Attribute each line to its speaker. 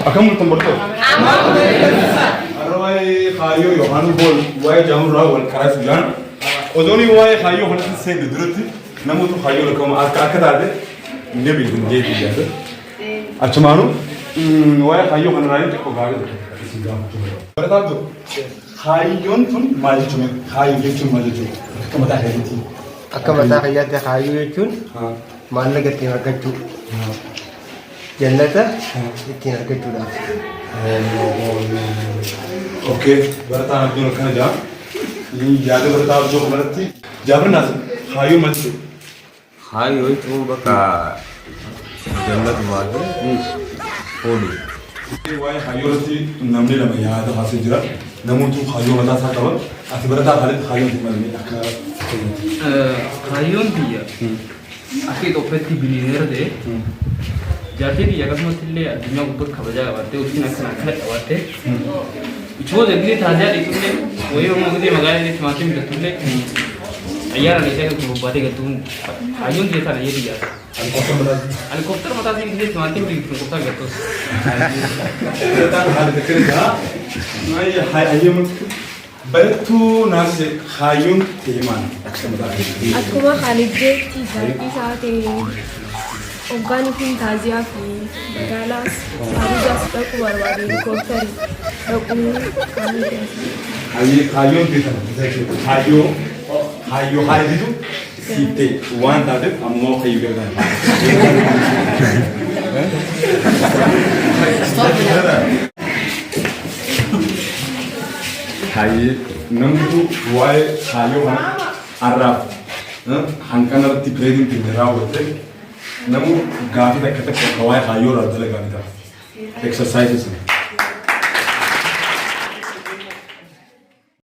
Speaker 1: Akkam bultan barattoota? Har'a waa'ee kaayyoo yookaan goal waa'ee jaamurraa wal karaa sujaan. Odoon waa'ee kaayyoo kanatti seenne duratti namoota kaayyoo lakkaa'uma akka akka taate ni beeku jeetii yaada. Achumaanuu waa'ee kaayyoo kanarraa inni xiqqoo gaarii tokko isin gaafachuu barbaada. Barataa Abduu, kaayyoon tun maal jechuudha? Kaayyoo jechuun maal jechuudha? Akka mataa keetiitti.
Speaker 2: Akka mataa kiyyaatti kaayyoo jechuun maallaqa ittiin argachuu. Jannata ittiin argachuudhaaf.
Speaker 1: Okay, barataan Abduun akkana jaa. Yaada barataa Abduu kanarratti Jaafar Naasir kaayyoo maal jechuudha?
Speaker 3: Kaayyoo jechuun bakka jannatumaa fi foolii.
Speaker 1: Waa'ee kaayyoo irratti namni lama yaada kaasee jira. Namootni kaayyoo mataa isaa qaba. Ati barataa Khalid kaayyoon kee maali akka fakkeenyaatti?
Speaker 4: Kaayyoon tiyya akka Itoophiyaatti biliyoneera ta'e jaartii tiyya akkasumatti illee addunyaa gubbatti kabajaa qabaattee ulfina akkana akkana qabaattee ichoota gisee taaziyaa dhiitullee wayii Oromoo gisee magaalaa illee timaatiin bitatullee xayyaara dhiisee akka bobbaatee galtuun kaayyoon tiyya tana jee tiyya. Helikooftara mataa isiin gisee timaatiin bitattu helikooftara galtus.
Speaker 1: Barataan Khalid akkana jaa. Hayyama barattuu naasise kaayyoon ta'e maali akka mataa keetti?
Speaker 5: Akkuma Khalid jeetti jaartii isaa ta'e hoggaan ifiin taaziyaa fi magaalaas Abujaas dhaquu barbaade helikooftari dhaquu
Speaker 1: Hayyee kaayyoon ta'e sana kaayyoo kaayyoo Khaliditu siif ta'e waan taateef ammoo kayyuu gara Hayyee namnitu waa'ee kaayyoo kana har'aaf hanqana irratti pireetiin keenya raawwatte namu gaafii takka takka akka waa'ee kaayyoo irraa dalagaa ni ta'a. Exercises.